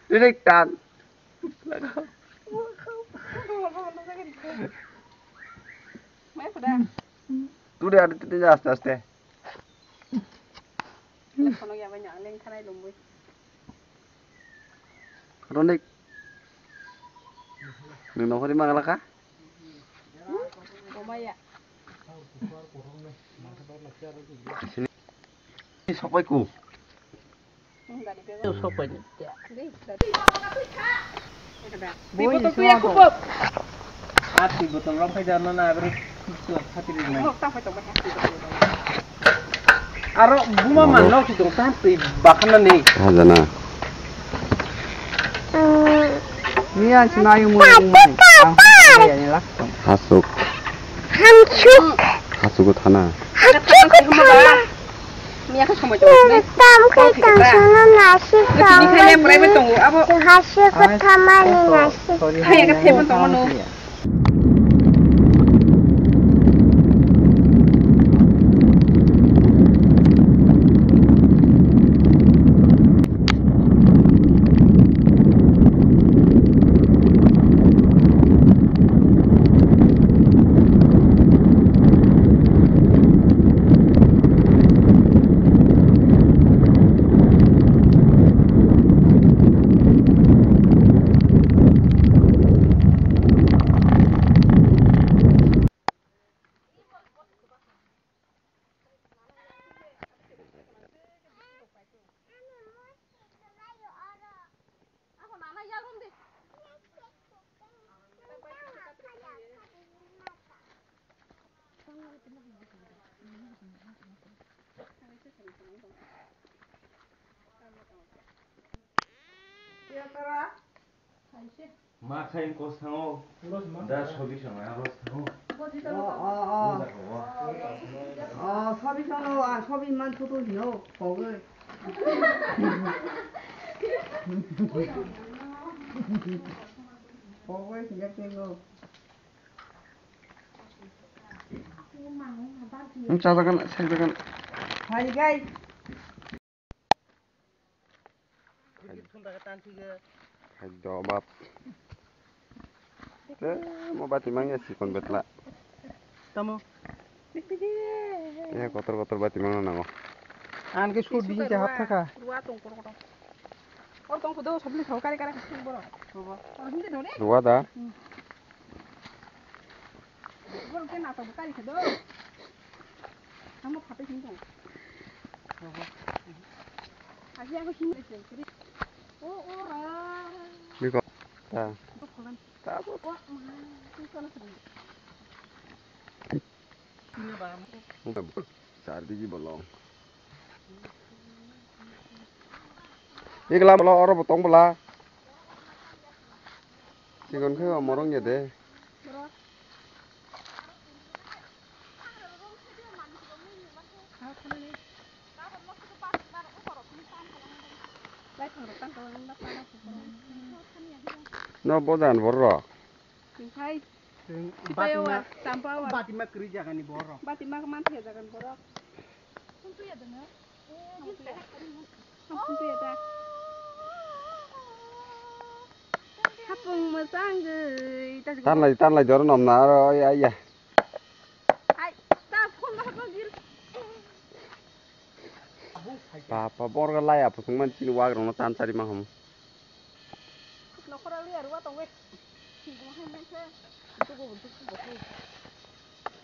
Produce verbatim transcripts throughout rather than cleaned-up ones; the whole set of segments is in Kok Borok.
Direct tan. Tude ade tude aste aste. Ronik. Nwng nokhorwi manglakha? Sini sokbai ku. Sokbai ni. Boi ni sokbai. Atwi botol rok phai da na na abro. Aro buma man nok si tong tan twi bakhana ni. Hajana. Ni ang si mayu mo yung mani. Ang hajana ni lak tong. Hasuk. Hamsuk. Hasuk thana. Hamsuk thana. Miya khe somoi tong ne. Tam khe tong sono nasi tong. Ni khe ne private tongo abo. Hasuk thama ni nasi. Kaya khe thebo tong no. Ma khain kos thango. Da sobi song ang ros thango. O, o, o. O, sobi song o, ang sobi man photo hino, pogoi. Pogoi, sinjak tengo. Ang chajagan, chajagan. Hai, guys. Hai do bab. Te mo bati mangya sikon betla. Tamo. Ya kotor kotor bati mangna nango. An ke sud bisi te hap thaka. Ruwa tong kotor kotor. Or tong kotor sabli thau kare kare kasing boro. Or hindi dore. Ruwa da. Hmm. Boro ke na to kare kedo. Amo phapai sini tong. Aji aku sini aja. O, o, ra. Biko. Ta. Itu kolam. Ta, bu. O, ma, itu kolam sini. Sini, Bang. Sardigi bolong. Igla bolong, oro botong bola. Sigon khe morong ya de. No bojan borok. Hai. Batima, batima kwrwi jagani borok. Batima man thaya jagani borok. Hapung mwchangwi. Tanlai, tanlai, doro nomna aro, ya, ya. Ai, ta phone ba hapung gir. Papa, borga laya, pusung man chini wagrano tan chari maham. Nokora liya ruwa tongwi. Singkung hai mungse. Dugu, dugu, dugu.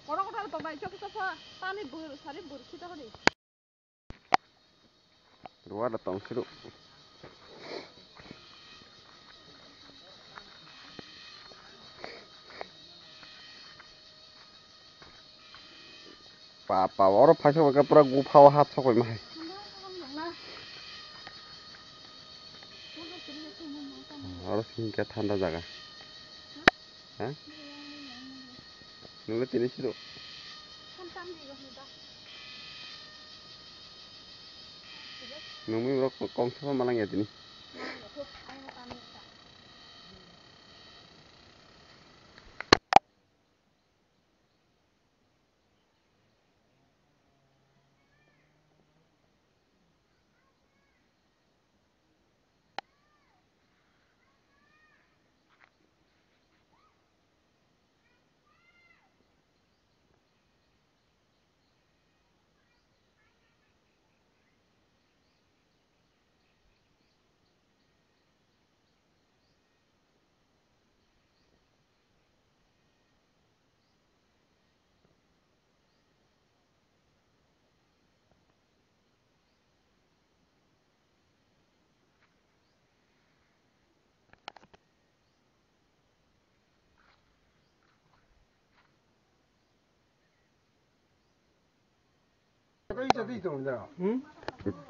Kono kono tongbai, chok, chok, chok. Tani bur, sari bur, kita kodi. Ruwa da tong siru. Papa, oro phaisa hwnkhe pura gupha o hat sokoi ma hai. Oro singkhe thanda jaga. Ha? Nungno tini sido. Nungni rok kong sapa malang ya tini. Jadi itu, bener. Hmm?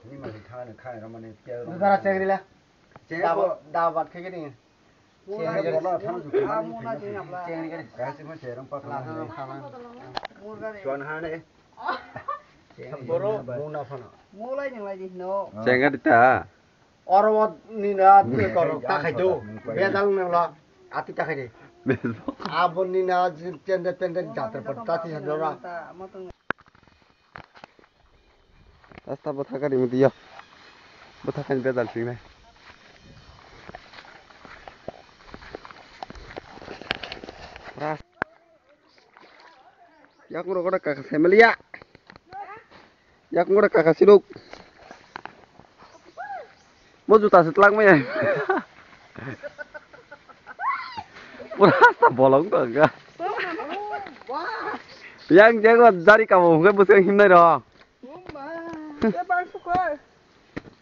Ini masih khan, khan, ramane, piala. Gara cengri la. Cengri. Dawa, dawa, kayak gini. Cengri. Bola, sama juga. Cengri, cengri. Kasih mas, ya, orang patah. Langsung, langsung. Cuan hane. Boro. Muna phano. Mulai ning lai di, no. Cengri ta. Oro nina koro ta khai do. Bedal nang lo. Ati ta khai de. Bedal. Abo nina tender tender jatra por ta ti jatra. Rasta bwtha gari mudiya. Bwtha khai bedal sing nai. Ras. Yakung rok kaka semeliya. Yakung rok kaka siruk. Mo juta se tlak maya. Pura hasta bolong to ga. Yang jago jari kabo hwnkhe bwswk himnai ro.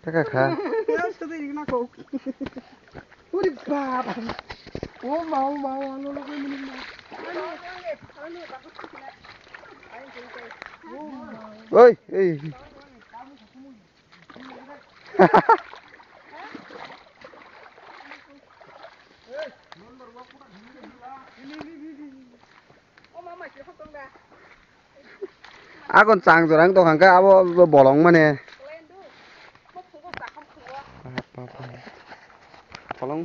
Kaka kha. Uri baba. O ma, o ma, o ma, lo, lo, lo, lo, lo. Oi, ei. Akon chang jorang tong kha, abo bolong mane. Bolong.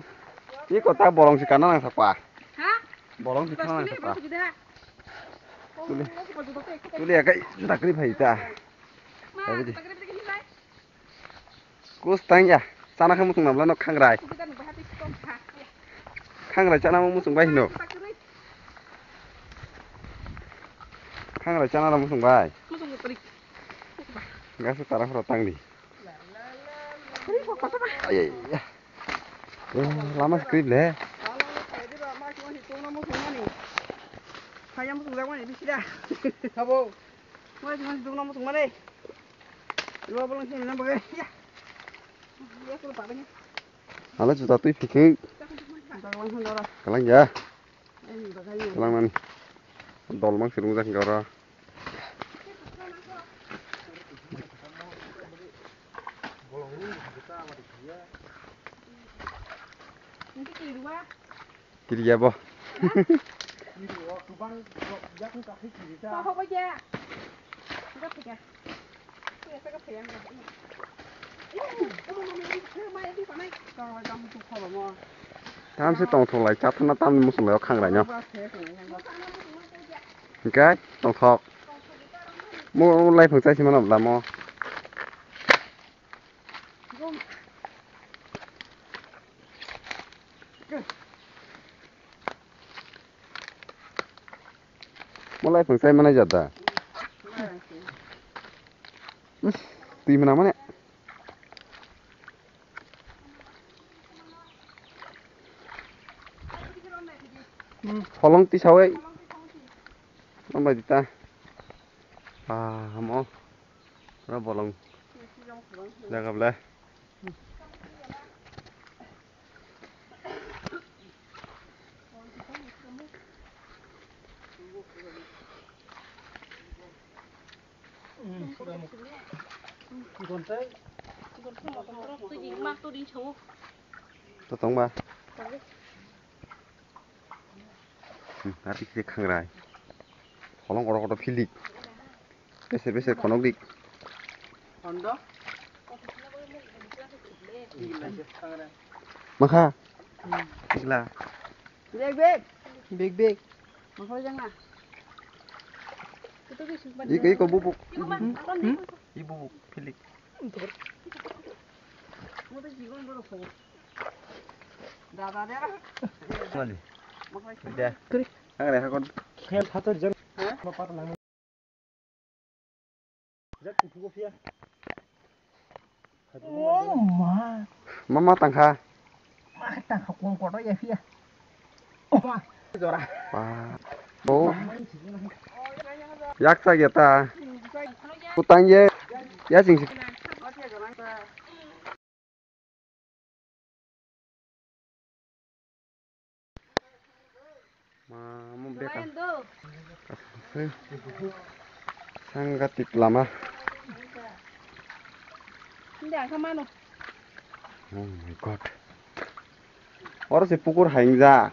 Iko ta bolong si kana nang sakwa. Ha? Bolong si kana nang sakwa. Tuli. Tuli akai juda kri phai ta. Kus tang ya. Chana khamu tong nabla no khangrai. Khangrai chana mo musung bai hino. Khangrai chana mo musung bai. Gasu tara khoro tang di. Ay, ay, ay. Eh, lama script le. Kaya musung jak mani bisi da. Sabo. Mo sung tong musung mani. Lo bolong sini nang bagai. Ya. Ya, suruh pakai. Ala juta twi phikhe. Kalang ya. Kalang nani. Dol mang sirung jak oro. Kiriya bo. Tamse tongthok lai chathana tamni muchung lai o khangrai no. Hingke tongthok. Mo lai phung chai simano lamo. Mo lai phung chai manai jada. Twi mwnang mane. Holong tisawi. Ambai dita. Ah, mo. Ora bolong. Jaga bela. To tongba. Hmm, ati khe khangrai. Holong kotor kotor philik. Beser beser khonok dik. Makha. Igla. Big big. Big big. Makha jang na. Iko iko bubuk. Iko ma, hmm? Iko bubuk philik. Mali. Deh. Kri. Ang reh kon. Khen phator jan. Ha? Oh ma. Mama tangkha. Ma tangkha kong koto ya phiya. Oh ma. Jora. Wah. Oh. Yak sa ya ta. Kutang ye. Ya sing sing. Ma, mo beka. Sangatik lama. Ang kha mano. Oh my God. Oro se pukur haingjak.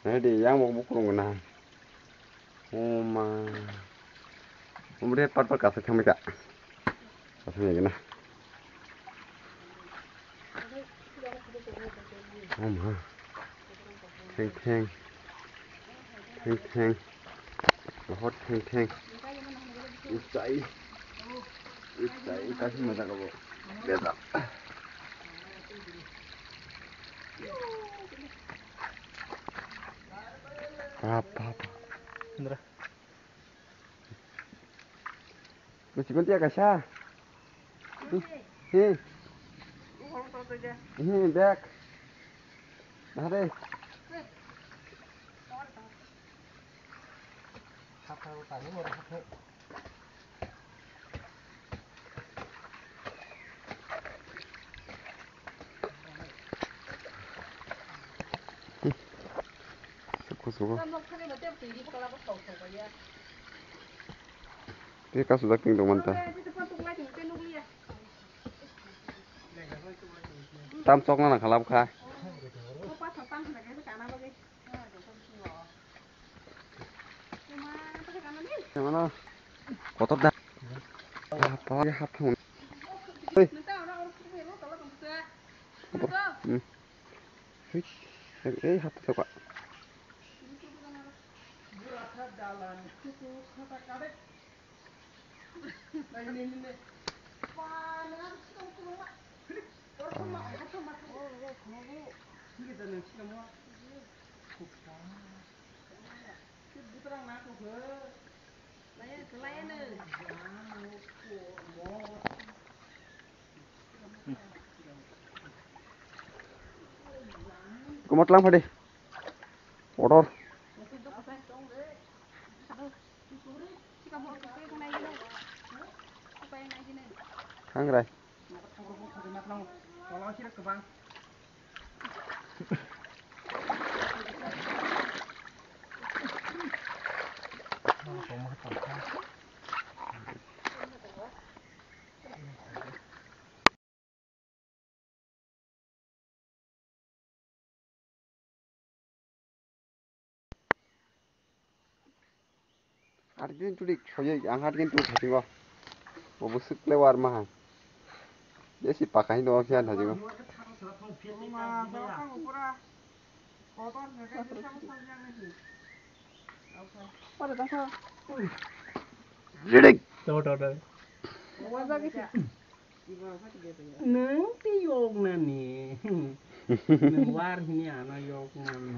Ready, yang bo bukrung gwnang. Oh ma. Umre pat pat kasa thangbai kha. Kasa ni gana. Oh ma. Theng theng. Theng theng. Bahut theng theng. Usai. Usai kasi mata kabo. Beda. Apa apa. Indra. Kuchi kunti ya kasa. Hi. Hi bek. Nahare. Suku suku. Tei kasu jak ting tong manta. Tam chokna na khalap kha. Mano kotor da. Hap hap hap. Oi. Hmm. Hei. Ei hap thok. Komat lang phadi. Order. Thangrai. Ar din tudik soyoi ang hat din tudik thasingo. Bo busuk le war maha. Jesi pakai no kya thasingo. Ready. Tahu, tahu, tahu. Nang ti yok nani. Nang war hini ano yok nano.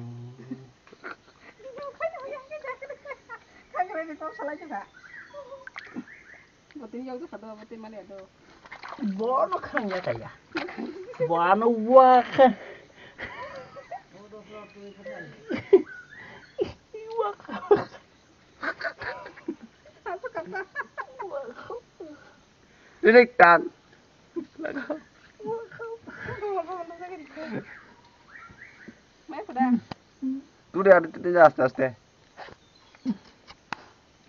Botini yokjak kha do, botini mani do. Bono khangya kaya. Bono wa kha. Wa kha. Direct tan. Mai kuda. Tude ade tude aste aste.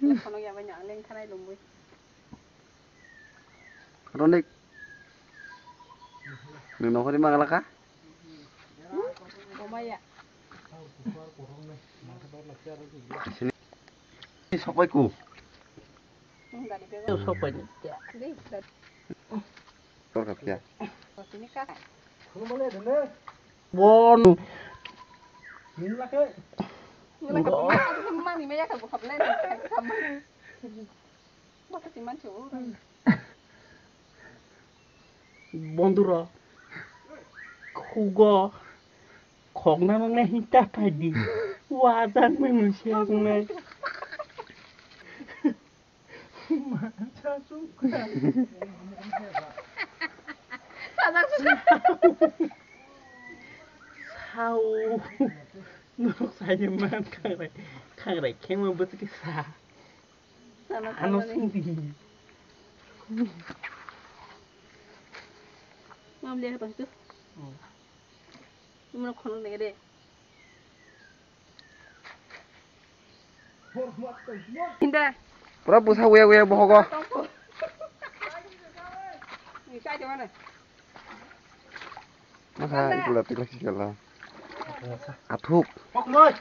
Khonok ya bai nang leng thanai lungwi. Ronik. Nwng nokhorwi manglakha? Bomaya. Sini sokbai ku. Sokbai ni. Torkha phiya. Bon. Mani maya ka bukhap le. Baka si manchu. Bondura. Khugo. Khokna nang le hinta phadi. Wajak nang nang siak nang. Sao. Norok sai man khangrai. Khangrai khengma bwtwi sa. Ano sungdi. Mam liya to tu. Tumra khonok nege de. Hinda. Pura busa waya waya bohogo. Masa ikula tikla sikala. Athuk. Kokmai.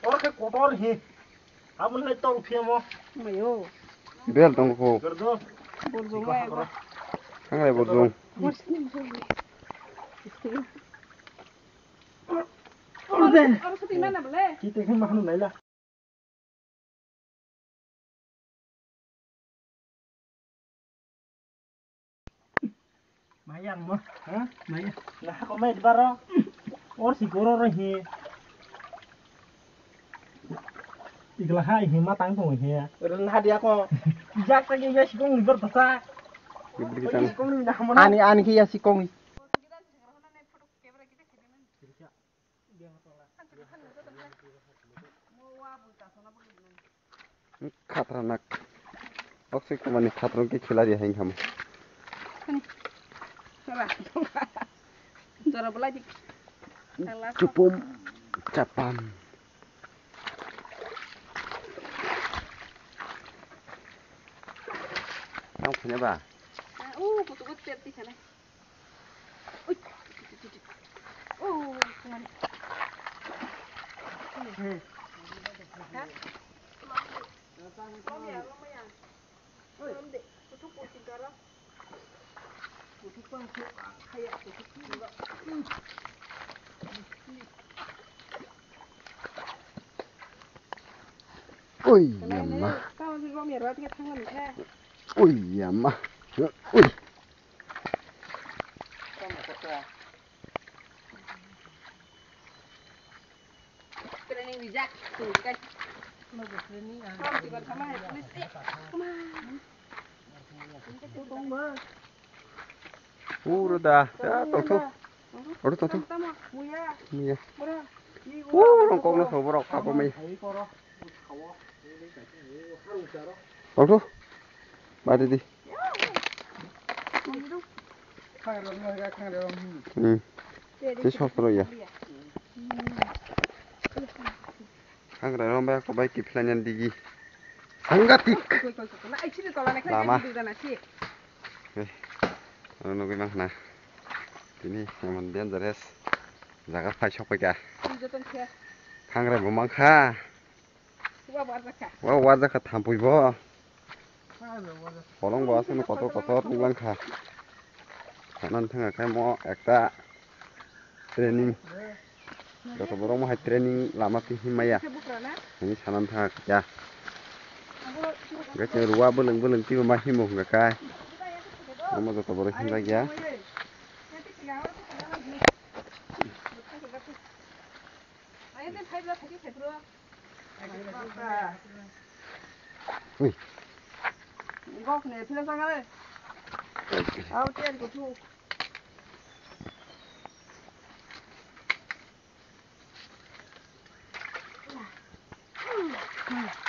Oro khe kotor hi. Aboni hai tol phiyamo. Mayo. Bel tong ko. Gerdo. Borjong lai ba. Thanglai borjong. Oro, oro sa tingna na bole. Kite khe mahnu naila. Maya mo. Ha? Maya. Nah, kok main di baro? Or si goro ro hi. Igla hai hi ma tang tong hi. Ren ha dia ko. Jak ta ge ya si kong ni bar basa. Ani, ani ke ya si kong. Khatranak. Oksai kumani khatro ke khilari hai khamo. Jora belai dik. Chupum chapam. Nang punya ba? Ah, uh, kutu kutu tep di sana. Ui. Oh, kumani. Ha? Lom ya, lom ya. Lom de. Kutu kutu dara. Kutu pang kutu kaya kutu kutu. Ui, yamma. Ui, yamma. Ui. Training rijak, tungkai. Training ah. Tungkai sama, please. Come on. Uro da, da, tongtho. Oro tongtho. Muya. Muya. Uro rong kokno sobo rok kabo mai. Tongtho. Bari di. Hmm. Tei sopro ya. Hagra romba ko bai kiphilanya digi. Sangatik. Lama. Eh, oro nugui mankha na. Tini emon dangerous jaga phai sokphaikha. Khangrai bo mankha. Wa warjakha thampui bo. Kolong bo aswkno kotor kotor nuklang kha. Sanan thangkha khe mo ekta training. Joto borok mo hai training lama twi himya. Hini sanan thangkha kha. Hwnkhe chwng rua bwlwng bwlwng twibo ma himo hwnkha khe. Omo joto borok himjakya. Ui. Bok ne phila sanga le. Au tiyan ko thu.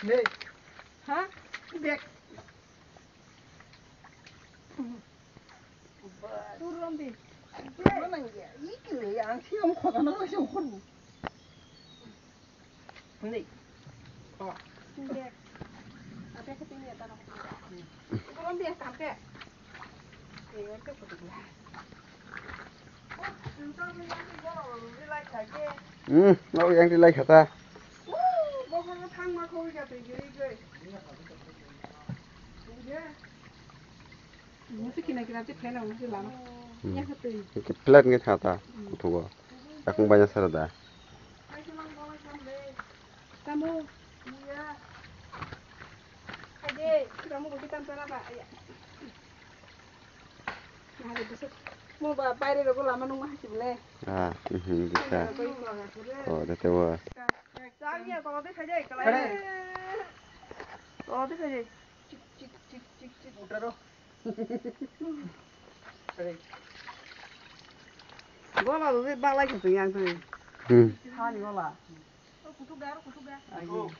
Ne. Ha? Bek. Turun di. Mana ya? Iki le yang siam kota na siam kuru. Ni. Oh. Sini. Apa ke sini ya tanah. Turun di sampai. Eh, itu betul. Hmm, mau yang di lai kata. Bokong thang ma khoi ga twi giri goi. Musi kina kina te phela musi lama. Hmm. Nya kha twi. Ki flat nge thata. Hmm. Kuthugo. Yakung banya sara da. Tamo. Muya. Ade, tamo ko kitam tara ba. Mo ba baire rogo lama nung ma hasi bole. Ah, mhm, bisa. Oh, dete wa. Tolo de khaje. Tolo de khaje. Chik, chik, chik, chik, chik. Utaro. Gola do de balai khe yang twi. Hmm. Hani gola. O kutuga, o kutuga. Ayo.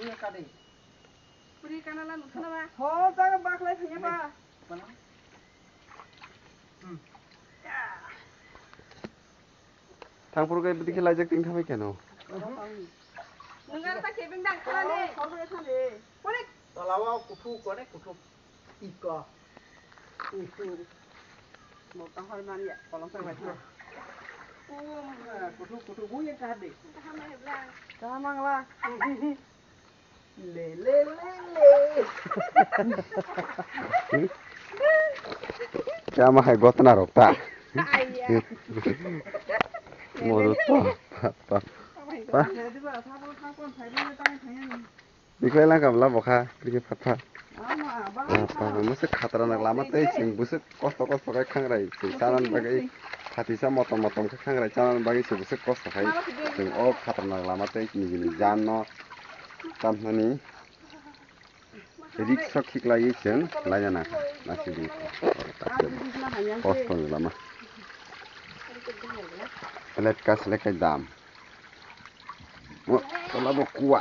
Uya kade. Puri kana la nukha na ba? Ho, jaga baklai phaiya ba. Thangphuru khe bwdikhe laijak tong thabai keno. Nung ar ta kebeng dang khala ne. Ho, ho, ho, ho. Puri. Tolawa kuthu kone kuthu. Iko. Kuthu. Bo kahar mani ya, kolom sa bai. Kuthuk kuthuk bu yang kahar de. Kahar mangla. Le le le le. Kama hai gotna rok ta. Aiya. Modo to. Pa. Biklai lang kabla bokha, bikhe phat phat. Apa, apa, masa khatranak lama tei chwng bwswk kosto kosto khai khangrai chwng chanani bagwi, khatisa motom motom khe khangrai chanani bagwi se bwswk kosto khai chwng o khatranak lama tei nijini jan no tamnani risk khiklaiwi chwng laina nangkha, nasidi kosto ni lama. Selek ka selek kai dam. Mo, tola bo kuwa.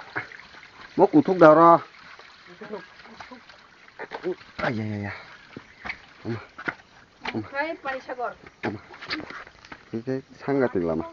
Mo kuthuk da ro. Ay, ay, ay, ay. Khai Panisagor. Ini sangat lama.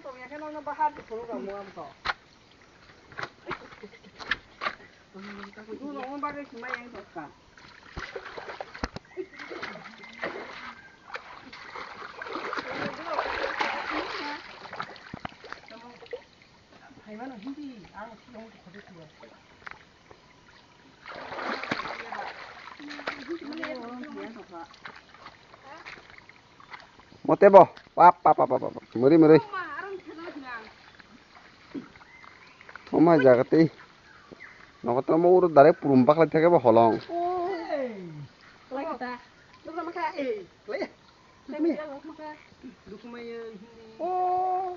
Mote bo, pap, pap, pap, pap, pap, muri, muri. Oma jaga tei. Nogo tamo uro direct purum baklai thake bo holong. Lagi ta. Lagi ta. Dukmaya hindi. Oh.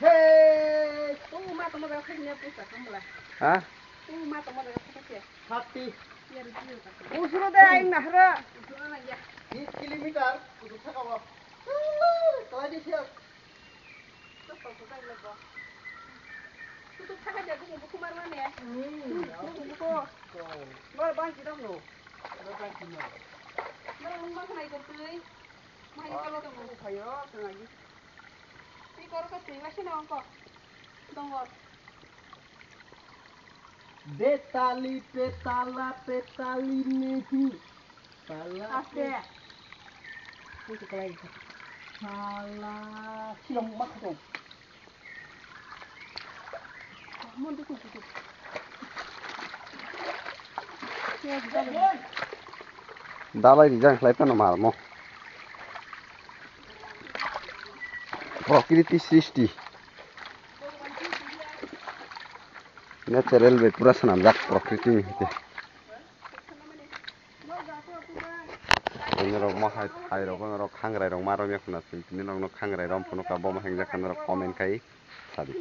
Hey! Tunggu ma tunggu dah punya pusat kamu lah. Hah? Tunggu ma tunggu dah pusat ya. Hati. Biar dia. Usuru deh aing nahra. Usuru aja. Di kilometer kudu saka wa. Kalau di siap. Tutup thaka de buku buku marmane. Hmm. Buku buku. Mar bangsi dong no. Mar bangsi no. Mar bangsi no. Mar bangsi no. Mar bangsi no. Phayo tong agi. Ti kor ka twi ma sino ko. Dong ko. Betali petala petali nehi. Pala. Aste. Itu kelai. Pala. Silong mak tu. Dalai rijak khlai phano malmo. Prokriti srishti. Natural bai pura swnamjak prokriti ni hwnkhe. Norok mohai hai rok norok khangrai rok ma romya khuna swi tini norok no khangrai rom phunukha bo ma hingjak norok comment khai sadi.